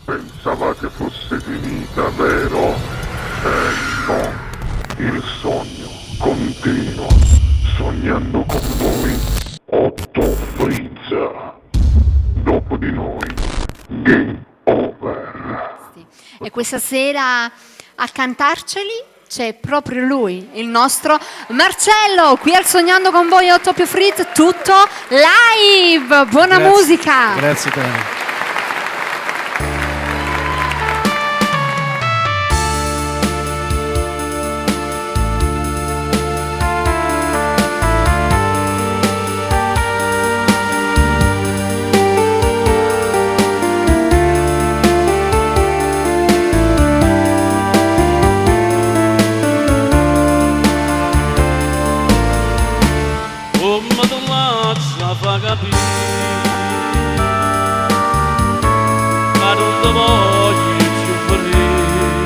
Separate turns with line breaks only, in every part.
Pensavate fosse finita, vero? Eh no, il sogno continua, sognando con voi Otto Freeze. Dopo di noi, game over.
Sì. E questa sera a cantarceli c'è proprio lui, il nostro Marcello, qui al Sognando con voi 8 più Fritz, tutto live. Buona
Grazie.
musica.
Grazie Tania.
Come te l'aggia fa capì Che non te voglio più vedere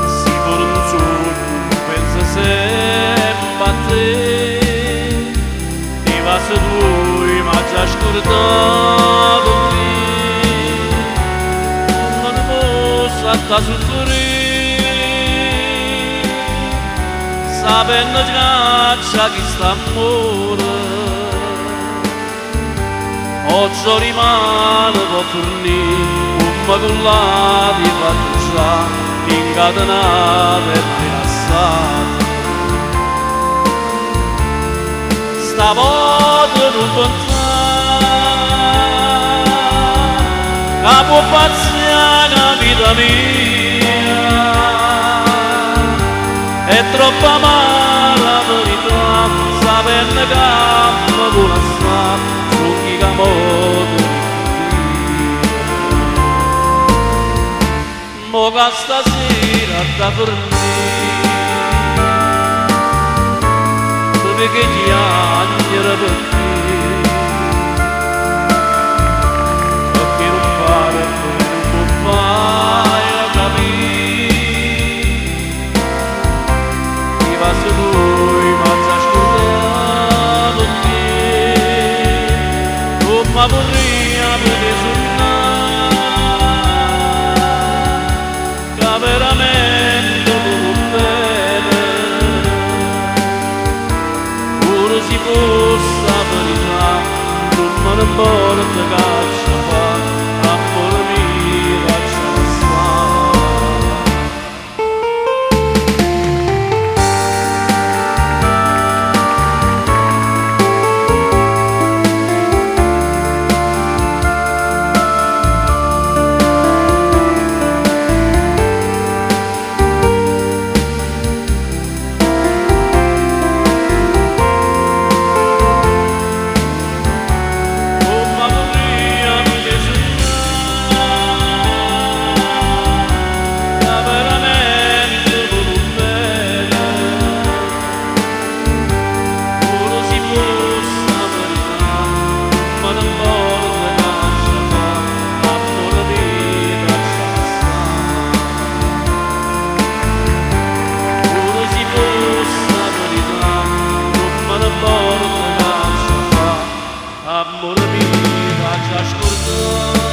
Si pure un sogno pensa sempre a te Ti va se tu ma già scordato me Come ne posso sta soffrire Sapendo che c'è chi sta amore Oggi rimane può fornire Come con la di faccia Incatenata e rilassata Stavolta non pensare Che può pazzia la vita mia È troppo amara la verità Sapendo che mi vuole stare Su chi che mo Mo che stasera da fornire Perché piangere per te Perché non fare non può fare capire Ti va su lui ma già scordato te Come vorrei avere sognare Che veramente tu bene Pure si fosse la verità, non me ne importa che ci fa, amore mio, lascia stare. Come vorrei mi sognare, che veramente tu bene, pure si fosse la verità, ma non importa che ci fa, amore mio, lascia stare. Pure si fosse la verità, non me ne importa che ci fa, amore mio, lascia scordare.